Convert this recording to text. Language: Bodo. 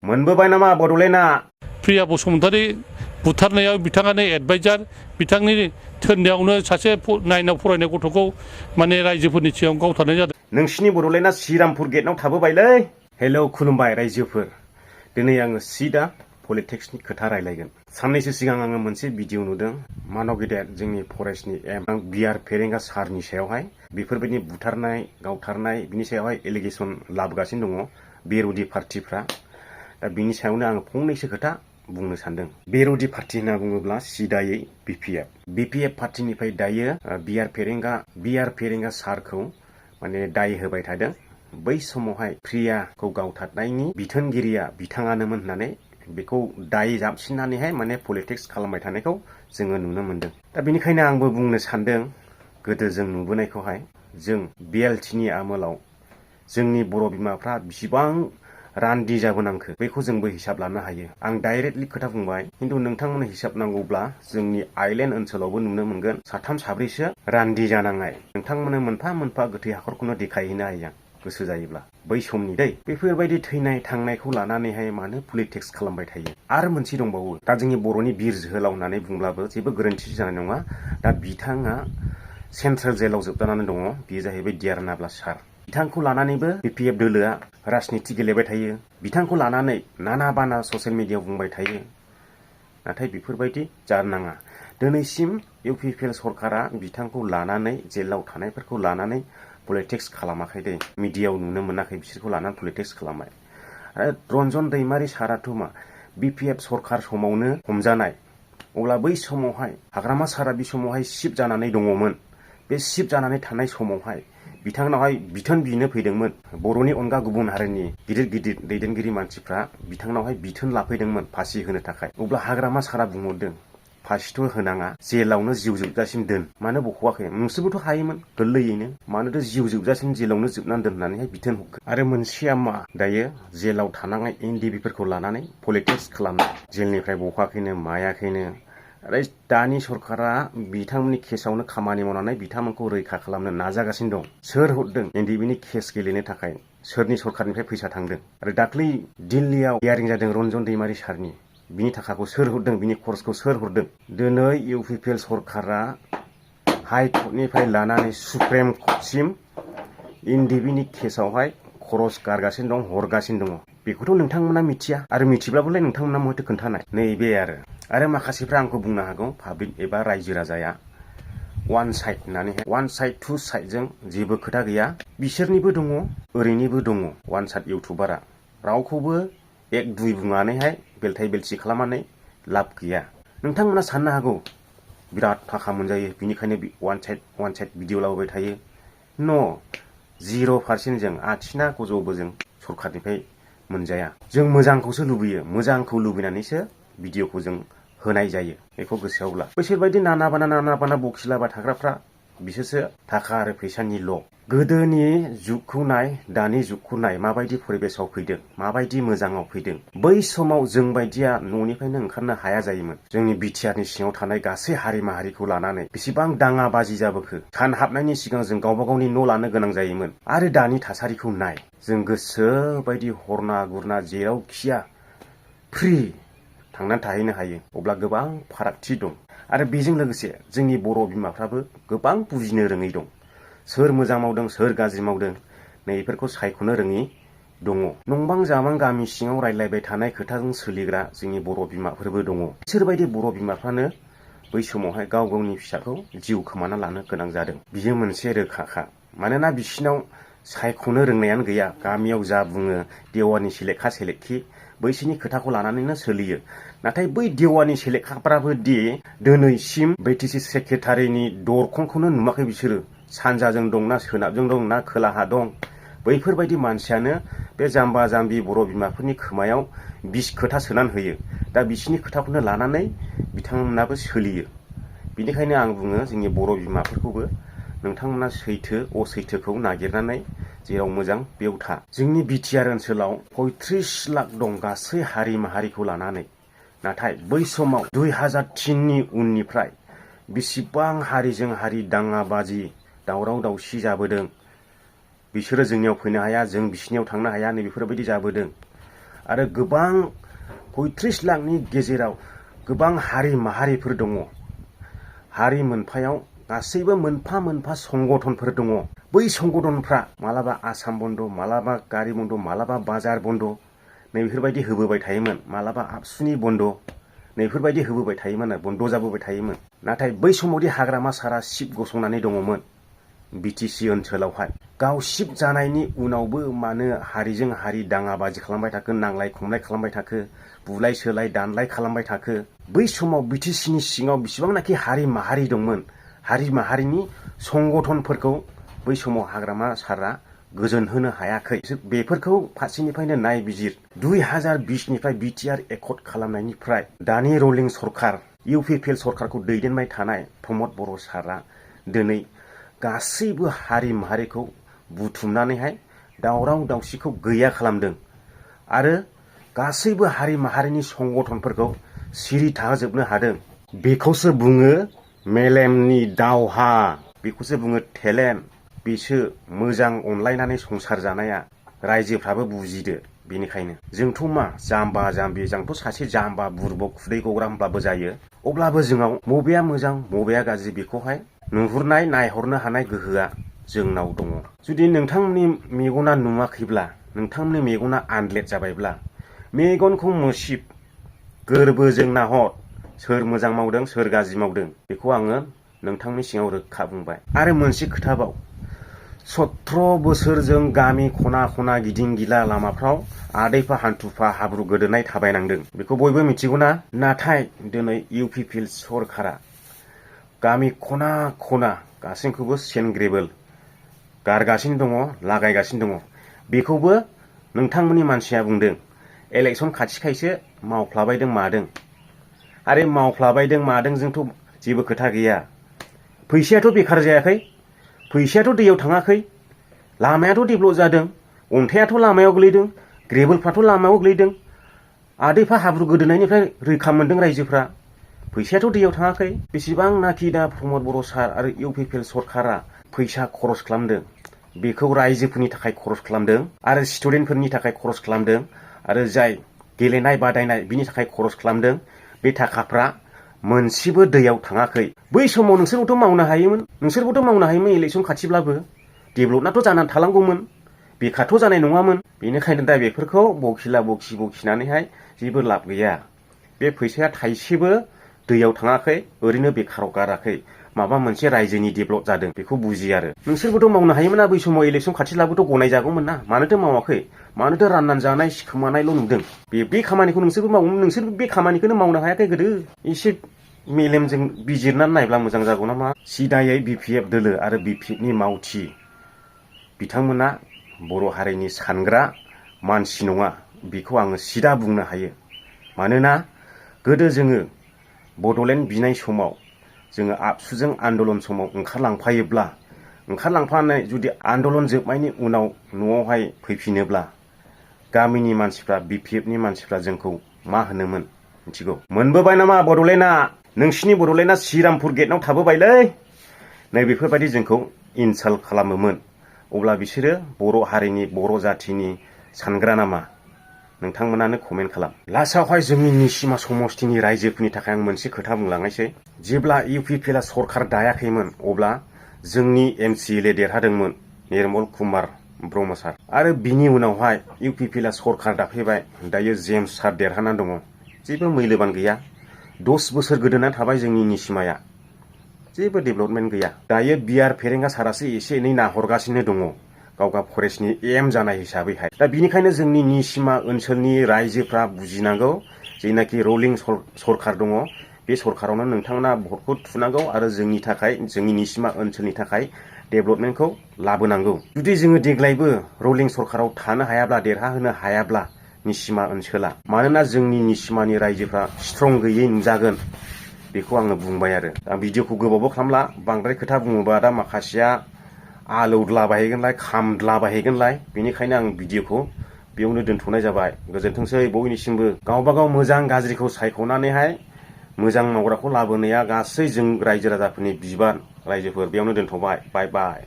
मोनबोबाय नामा बड'लेण्डआ? प्रिया बसुमतारी बुथारनायाव बिथाङानो एडभाइजार बिथांनि थोननायावनो सासे नाइनाव फरायनाय गथ'खौ माने रायजोफोरनि सिगाङाव गावथारनाय जादों। नोंसिनि बड'लेण्डआ श्रीरामपुर गेटआव थाबोबायलै। हेलौ खुलुमबाय रायजोफोर। दिनै आङो सिदा पलिटिक्सनि खोथा रायलायगोन। साननैसो सिगां आङो मोनसे भिडिअ नुदों मानव गेदेर जोंनि फरेस्टनि बिआर फेरेंगा सारनि सायावहाय बेफोरबायदि बुथारनाय गावथारनाय बिनि सायावहाय एलिगेसन लाबोगासिनो दङ बिर'धि पार्टिफ्रा। दा बिनि सायावनो आङो फंनैसो खोथा बुंनो सानदों। बिर'धि पार्टि होनना बुङोब्ला सिदायै बिपिएफ पार्टिनिफ्राय दायो बिआर फेरेंगा सारखौ माने दाय होबाय थादों। बै समावहाय प्रियाखौ गावथारनायनि बिथोनगिरिया बिथाङानोमोन होननानै बेखौ दाय जाबसिननानैहाय माने पलिटिक्स खालामबाय थानायखौ जोङो नुनो मोनदों। दा बेनिखायनो आंबो बुंनो सानदों गोदो जों नुबोनायखौहाय जों बिएलटिनि आमोलाव जोंनि बर' बिमाफ्रा बिसिबां रान्दि जाबोनांखो बेखौ जोंबो हिसाब लानो हायो। आं डाइरेक्टलि खोथा बुंबाय, खिन्थु नोंथांमोननो हिसाब नांगौब्ला जोंनि आइलेण्ड ओनसोलावबो नुनो मोनगोन साथाम साब्रैसो रान्दि जानांनाय। नोंथांमोननो मोनफा मोनफा गोथै हाखरखौनो देखायहैनो हायो गोसो जायोब्ला। बै समनि बेफोरबायदि थैनाय थांनायखौ लानानैहाय मानो पलिटिक्स खालामबाय थायो। आरो मोनसे दंबावो, दा जोंनि बर'नि बिर जोहोलाव होननानै बुंब्लाबो जेबो गोरोन्थि जानाय नङा। दा बिथाङा सेन्ट्रेल जेलाव जोबजानानै दङ। बेयो जाहैबाय डिआर नाब्ला सार। बिथांखौ लानानैबो बिपिएफ दोलोआ राजनिति गेलेबाय थायो। बिथांखौ लानानै नाना बाना ससियेल मिडियायाव बुंबाय थायो। नाथाय बेफोरबायदि जानो नाङा। दिनैसिम इउपिपिएल सरकारा बिथांखौ लानानै जेलाव थानायफोरखौ लानानै पलिटिक्स खालामाखै दे। मिडियायाव नुनो मोनाखै बिसोरखौ लानानै पलिटिक्स खालामबाय। आरो रन्जन दैमारि साराथ' मा बिपिएफ सरकार समावनो हमजानाय। अब्ला बै समावहाय हाग्रामा सारा बे समावहाय सिफ जानानै दङमोन। बे सिफ जानानै थानाय समावहाय बिथांनावहाय बिथोन बिनो फैदोंमोन। बर'नि अनगा गुबुन हारिनि गिदिर गिदिर दैदेनगिरि मानसिफ्रा बिथांनावहाय बिथोन लाफैदोंमोन फासि होनो थाखाय। अब्ला हाग्रामा सारा बुंहरदों फासिथ' होनाङा, जेलावनो जिउ जोबजासिम दोन। मानो बख'वाखै? नोंसोरबोथ' हायोमोन गोरलैयैनो। मानोथ' जिउ जोबजासिम जेलावनो जोबनानै दोन होननानैहाय बिथोन हरखो। आरो मोनसेया मा दायो जेलाव थानाङै एनडिबिफोरखौ लानानै पलिटिक्स खालामनाय। जेलनिफ्राय बख'वाखैनो मायाखैनो। आरो दानि सरकारा बिथांमोननि केसावनो खामानि मावनानै बिथांमोनखौ रैखा खालामनो नाजागासिनो दं। सोर हरदों एनडिबिनि केस गेलेनो थाखाय? सोरनि सरकारनिफ्राय फैसा थांदों? आरो दाख्लै दिल्लीयाव हियारिं जादों रन्जन दैमारि सारनि। बिनि थाखाखौ सोर हरदों? बिनि खरसखौ सोर हरदों? दिनै इउपिपिएल सरकारा हाइकर्टनिफ्राय लानानै सुप्रिम कर्टसिम एनडिबिनि केसावहाय खरस गारगासिनो दं, हरगासिनो दङ। बेखौथ' नोंथांमोना मिथिया। आरो मिथिब्लाबोलाय नोंथांमोना माथो खोन्थानाय। नैबे आरो माखासेफ्रा आंखौ बुंनो हागौ पाब्लिक एबा रायजो राजाया वान साइड होननानैहाय। वान साइड टु साइडजों जेबो खोथा गैया। बिसोरनिबो दङ ओरैनिबो दङ वान साइड इउटुबारा। रावखौबो एक दुइ बुंनानैहाय बेलथाय बेलसि खालामनानै लाब गैया। नोंथांमोना साननो हागौ बिराद थाखा मोनजायो बिनिखायनो वान साइड भिडिअ लाबोबाय थायो। न' 0% जों आथिना गजौबो जों सरखारनिफ्राय मोनजाया। जों मोजांखौसो लुबैयो। मोजांखौ लुबैनानैसो भिडिअखौ जों होनाय जायो। बेखौ गोसोआवब्ला बैसोरबायदि नाना बाना बखिलाबाय थाग्राफ्रा बिसोरसो थाखा आरो फैसानि ल'। गोदोनि जुगखौ नाय, दानि जुगखौ नाय, माबायदि परिबेसाव फैदों, माबायदि मोजाङाव फैदों। बै समाव जों बायदिया न'निफ्रायनो ओंखारनो हाया जायोमोन। जोंनि बिटिआरनि सिङाव थानाय गासै हारि माहारिखौ लानानै बेसेबां दाङा बाजि जाबोखो। सान हाबनायनि सिगां जों गावबा गावनि न' लानो गोनां जायोमोन। आरो दानि थासारिखौ नाय, जों गोसो बायदि हरना गुरना जेरावखिया फ्रि थांनानै थाहैनो हायो। अब्ला गोबां फारागथि दं। आरो बेजों लोगोसे जोंनि बर' बिमाफ्राबो गोबां बुजिनो रोङै दं। सोर मोजां मावदों सोर गाज्रि मावदों नैफोरखौ सायख'नो रोङि दङ। नंबां जाबां गामि सिङाव रायलायबाय थानाय खोथाजों सोलिग्रा जोंनि बर' बिमाफोरबो दङ। बिसोरबायदि बर' बिमाफ्रानो बै समावहाय गाव गावनि फिसाखौ जिउ खोमाना लानो गोनां जादों। बियो मोनसे रोखाखा। मानोना बिसिनाव सायख'नो रोंनायानो गैया। गामियाव जा बुङो देवानि सेलेखा सेलेखि बैसोरनि खोथाखौ लानानैनो सोलियो। नाथाय बै देवानि सेलेखाफ्राबो दि दिनैसिम बिटिसि सेक्रेटारिनि दरखंखौनो नुवाखै बिसोरो। सानजाजों दं ना सोनाबजों दं ना खोलाहा दं। बैफोरबायदि मानसियानो बे जाम्बा जाम्बि बर' बिमाफोरनि खोमायाव बिस खोथा सोनानै होयो। दा बिसिनि खोथाखौनो लानानै बिथांमोनाबो सोलियो। बिनिखायनो आं बुङो जोंनि बर' बिमाफोरखौबो नोंथांमोना सैथो असैथोखौ नागिरनानै जेराव मोजां बेयाव था। जोंनि बिटिआर ओनसोलाव 35 लाख दं गासै हारि माहारिखौ लानानै। नाथाय बै समाव 2003नि उननिफ्राय बेसेबां हारिजों हारि दाङा बाजि दावराव दावसि जाबोदों। बिसोरो जोंनियाव फैनो हाया, जों बिसिनियाव थांनो हाया, नै बेफोरबायदि जाबोदों। आरो गोबां 35 लाखनि गेजेराव गोबां हारि माहारिफोर दङ। हारि मोनफायाव गासैबो मोनफा मोनफा संगठनफोर दङ। बै संगठनफ्रा मालाबा आसाम बन्द, मालाबा गारि बन्द, मालाबा बाजार बन्द नैफोरबायदि होबोबाय थायोमोन। मालाबा आबसुनि बन्द नैफोरबायदि होबोबाय थायोमोन, बन्द जाबोबाय थायोमोन। नाथाय बै समावदि हाग्रामा सारा सिब गसंनानै दङमोन BTC ओनसोलावहाय, गाव सिब जानायनि उनावबो मानो हारिजों हारि दाङाबाजि खालामबाय थाखो, नांलाय खमलाय खालामबाय थाखो, बुलाय सोलाय दानलाय खालामबाय थाखो? बै समाव BTCनि सिङाव बेसेबांनाखि हारि माहारि दंमोन, हारि माहारिनि संगठनफोरखौ बै समाव हाग्रामा सारा गोजोन होनो हायाखै। बेफोरखौ फारसेनिफ्रायनो नायबिजिर। 2020निफ्राय BTR एकर्ड खालामनायनिफ्राय दानि रलिं सरखार UPPL सरखारखौ दैदेनबाय थानाय प्रमद बर' सारा दिनै गासैबो हारि माहारिखौ बुथुमनानैहाय दावराव दावसिखौ गैया खालामदों आरो गासैबो हारि माहारिनि संगठनफोरखौ सिरि थाहोजोबनो हादों। बेखौसो बुङो मेलेमनि दावहा, बेखौसो बुङो टेलेन्ट। बेसो मोजां अनलायनानै संसार जानाया। रायजोफ्राबो बुजिदो। बेनिखायनो जोंथ' मा जाम्बा जाम्बि, जोंथ' सासे जाम्बा बुरबक खुदै गग्रा होनब्लाबो जायो। अब्लाबो जोंनाव बबेया मोजां बबेया गाज्रि बेखौहाय नुहुरनाय नायहरनो हानाय गोहोआ जोंनाव दङ। जुदि नोंथांमोननि मेगना नुवाखैब्ला, नोंथांमोननि मेगना आनड्लेट जाबायब्ला, मेगनखौ मोसिब गोरबोजों नाहर, सोर मोजां मावदों सोर गाज्रि मावदों बेखौ आङो नोंथांनि सिगाङाव रोखा बुंबाय। आरो मोनसे खोथाबाव, 17 बोसोरजों गामि खना खना गिदिं गिला लामाफ्राव आदैफा हान्थुफा हाब्रु गोदोनाय थाबायनांदों, बेखौ बयबो मिथिगौना? नाथाय दिनै UPPL सरखारा गामि खना खना गासैखौबो सेन्ट ग्रेभेल गारगासिनो दङ, लागायगासिनो दङ। बेखौबो नोंथांमोननि मानसिया बुंदों इलेक्सन खाथिखायसो मावफ्लाबायदों मादों। आरे मावफ्लाबायदों मादोंजोंथ' जेबो खोथा गैया। फैसायाथ' बेखार जायाखै, फैसायाथ' दैयाव थाङाखै, लामायाथ' डेभेलप जादों, अन्थाइयाथ' लामायाव गोलैदों, ग्रेभेलफ्राथ' लामायाव गोलैदों, आदैफा हाब्रु गोदोनायनिफ्राय रैखा मोनदों रायजोफ्रा। फैसायाथ' दैयाव थाङाखै। बेसेबांनाखि दा प्रमद बर' सार आरो UPPL सरखारा फैसा खरस खालामदों, बेखौ रायजोफोरनि थाखाय खरस खालामदों आरो स्टुडेन्टफोरनि थाखाय खरस खालामदों आरो जाय गेलेनाय बादायनाय बिनि थाखाय खरस खालामदों। बे थाखाफ्रा मोनसेबो दैयाव थाङाखै। बै समाव नोंसोरबोथ' मावनो हायोमोन, इलेक्सन खाथिब्लाबो डेभेलपनाथ' जानानै थालांगौमोन, बेखारथ' जानाय नङामोन। बेनिखायनो दा बेफोरखौ बखिला बखिनानैहाय जेबो लाब गैया। बे फैसाया थाइसेबो दैयाव थाङाखै, ओरैनो बेखाराव गाराखै, माबा मोनसे रायजोनि डेभेलप जादों बेखौ बुजियो आरो। नोंसोरबोथ' मावनो हायोमोन ना, बै समाव इलेक्सन खाथिब्लाबोथ' गनायजागौमोन ना, मानोथो मावाखै? मानोथो राननानै जानाय सिखोमानायल' नुदों? बे खामानिखौ नोंसोरबो मावोमोन, नोंसोर बे खामानिखौनो मावनो हायाखै गोदो। एसे मेलेमजों बिजिरनानै नायब्ला मोजां जागौ नामा? सिदायै BPF दोलो आरो BPFनि मावथि बिथांमोना बर' हारिनि सानग्रा मानसि नङा, बेखौ आङो सिदा बुंनो हायो। मानोना गोदो जोङो बड'लेण्ड बिनाय समाव, जोङो आबसुजों आन्दलन समाव ओंखारलांफानाय जुदि आन्दलन जोबनायनि उनाव न'आवहाय फैफिनोब्ला गामिनि मानसिफ्रा, BPFनि मानसिफ्रा जोंखौ मा होनोमोन मिथिगौ? मोनबोबाय नामा बड'लेण्डआ? नोंसिनि बड'लेण्डआ श्रीरामपुर गेटआव थाबोबायलै, नै बेफोरबायदि जोंखौ इनसाल्ट खालामोमोन। अब्ला बिसोरो बर' हारिनि बर' जाथिनि सानग्रा नामा? नोंथांमोनानो कमेन्ट खालाम। लास्टआवहाय जोंनि निसिमा समस्तिनि रायजोफोरनि थाखाय आं मोनसे खोथा बुंलांनायसै। जेब्ला UPPLआ सरखार दायाखैमोन अब्ला जोंनि MCLA देरहादोंमोन, निर्मल कुमार ब्रह्म सार। आरो बिनि उनावहाय UPPLआ सरखार दाफैबाय, दायो जेम्स सार देरहानानै दङ। जेबो मैलोबान गैया। 10 बोसोर गोदोना थाबाय जोंनि निसिमाया, जेबो डेभेलपमेन्ट गैया। दायो BR फेरेंगा सारासो एसे एनै नाहरगासिनो दङ, गावगा फरेस्टनि AM जानाय हिसाबैहाय। दा बिनिखायनो जोंनि निसिमा ओनसोलनि रायजोफ्रा बुजिनांगौ, जेनाखि रलिं सरखार दङ, बे सरखारावनो नोंथांमोना भटखौ थुनांगौ आरो जोंनि थाखाय, जोंनि निसिमा ओनसोलनि थाखाय डेभेलपमेन्टखौ लाबोनांगौ। जुदि जोङो देग्लायबो रलिं सरखाराव थानो हायाब्ला, देरहाहोनो हायाब्ला निसिमा ओनसोला, मानोना जोंनि निसिमानि रायजोफ्रा स्ट्रं गैयै नुजागोन, बेखौ आङो बुंबाय आरो। दा भिडिअखौ गोबावबो खालामला, बांद्राय खोथा बुङोबा दा माखासेया आलौद्लाबायहैगोनलाय, खामद्लाबायहैगोनलाय, बेनिखायनो आं भिडिअखौ बेयावनो दोनथ'नाय जाबाय। गोजोनथोंसै बयनिसिमबो। गावबागाव मोजां गाज्रिखौ सायख'नानैहाय मोजां मावग्राखौ लाबोनाया गासै जों रायजो राजाफोरनि बिबान। रायजोफोर बेयावनो दोनथ'बाय। बाय बाय।